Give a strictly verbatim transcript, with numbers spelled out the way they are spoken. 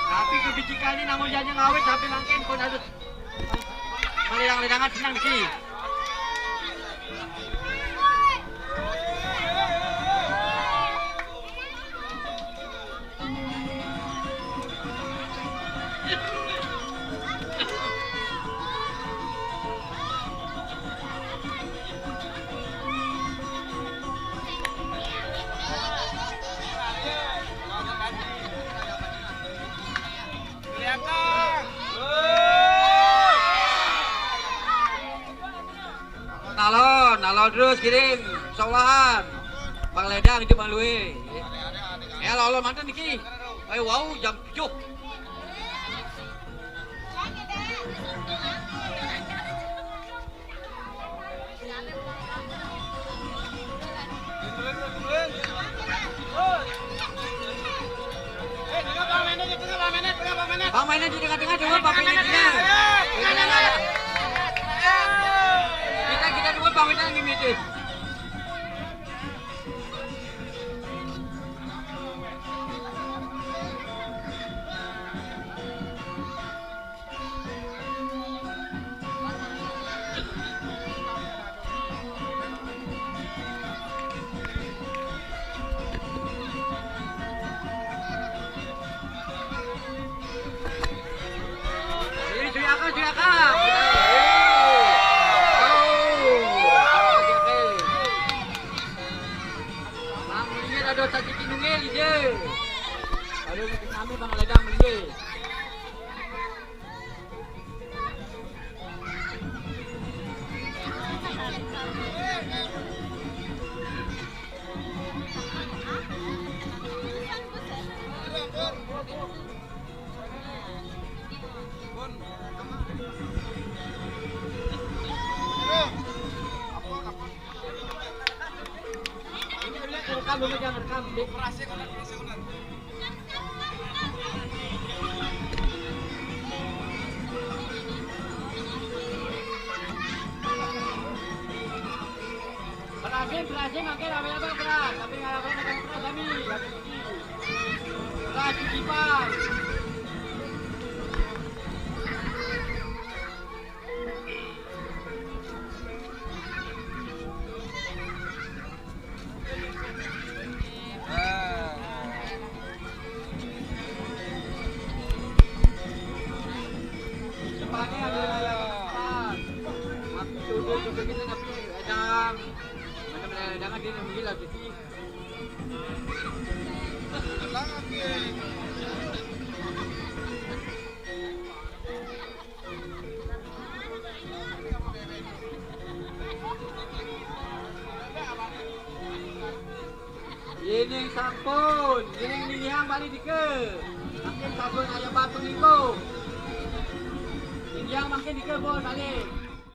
Tapi kebicikan ini namun jangan ngawet sampai mangkin pun harus malilang-lilangan senang sih. Nalon, nalon terus kirim. Solahan. Bang Ledang itu Bang Lui. Ya, lolo mantan niki. Ayo, wow, jam tujuh. Bang, mainnya di tengah-tengah dulu, Bang, mainnya di tengah. Kita, kita dulu, Bang, mainnya di mid. Ini Juyaka, Juyaka. Oh. Bang Mulia ada satu nunggu dia. Aduh, kami Bang Ledang Mulia. Rekam dulu, jangan rekam. Berhasil, berhasil, makin rame-rame, keras. Tapi nggak rame, makin keras, kami. Keras, cuci, Pak. Ini sampun, ini nilihan balik dike. Makin sampun aya batu iko. Ini yang makin dike bol balik.